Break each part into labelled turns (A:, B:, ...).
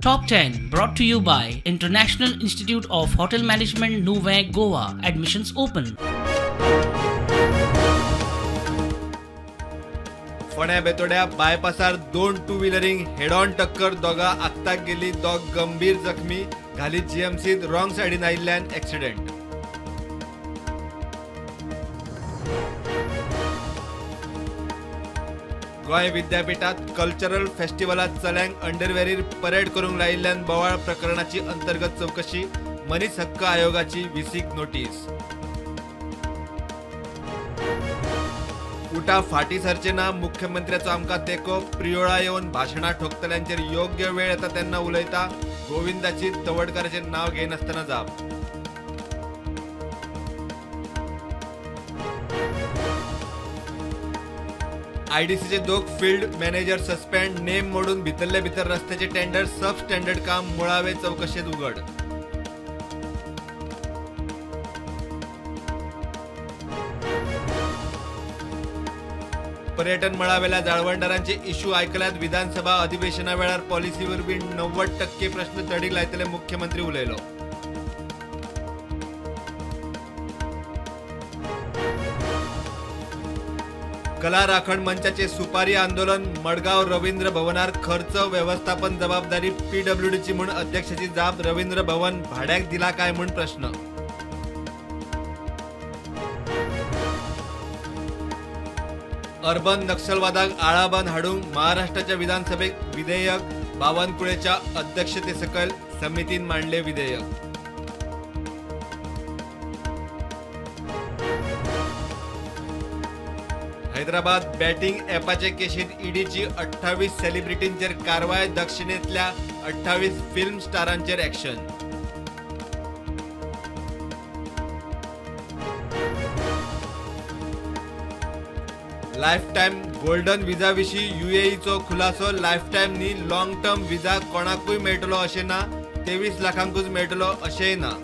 A: Top 10 brought to you by International Institute of Hotel Management, Nuvem, Goa. Admissions open.
B: फोंड्या बेतोड्या बायपासार दोन two व्हिलरींक head on टक्कर, दोगां आक्ताक गेली, दोग गंभीर जखमी. घाली जीएमसीत रॉंग सायडीन आयिल्ल्यान एक्सिडेंट. गोंय विद्यापीठात कल्चरल फेस्टिवलात चल्यांक अंडरवेरीर परेड करूंक लायिल्ल्यान बोवाळ प्रकरणाची अंतर्गत चवकशी, मनीस हक्क आयोगाची व्हीसीक नोटीस. उटा फाटी सरचे ना, मुख्यमंत्र्याचो आमकां तेंको. प्रियोळा येवन भाशणां ठोकतल्यांचेर योग्य वेळ येता तेन्ना उलयता, गोविंदाची तवडकाराचें नांव घेयनासतना जाप. आयडीसीचे दोग फील्ड मॅनेजर सस्पेंड, नेम मोडून भितरले भितर रस्त्याचे टेंडर, सब स्टँडर्ड काम मुळावे चवकशेत उघड. पर्यटन मळावेल्या जाळवणदारांचे इश्यू आयकल्यात, विधानसभा अधिवेशना वेळार पॉलिसी वरवीं 90% प्रश्न तडीक लायतले, मुख्यमंत्री उलयलो. कला राखण मंचाचे सुपारी आंदोलन, मडगाव रवींद्र भवनार खर्च व्यवस्थापन जबाबदारी पीडब्ल्यूडीची म्हूण अध्यक्षाची जाप. रवींद्र भवन भाड्याक दिला काय म्हूण प्रश्न. अर्बन नक्षलवादाक आळाबंद हाडूंक महाराष्ट्राच्या विधानसभेत विधेयक, बावनकुळेच्या अध्यक्षतेसकयल समितीन मांडले विधेयक. हैदराबाद बॅटिंग ॲपाचे केशीत ईडीची 28 सेलिब्रिटींचेर कारवाय, दक्षिणेंतल्या 28 फिल्म स्टारांचेर ॲक्शन. लायफटायम गोल्डन व्हिसा विशीं युएईचो खुलासो. लायफटायम न्ही, लॉंग टर्म व्हिसा कोणाकूय मेळटलो अशें ना, 23 लाखांकूच मेळटलो अशेंय ना.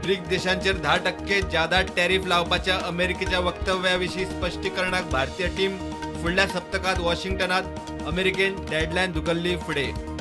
B: ब्रिक्स देशांचेर 10% ज्यादा टॅरीफ लावपाच्या अमेरिकेच्या वक्तव्याविशीं स्पश्टीकरणाक भारतीय टीम फुडल्या सप्तकांत वॉशिंग्टनात, अमेरिकेन डेडलायन धुकल्ली फुडें.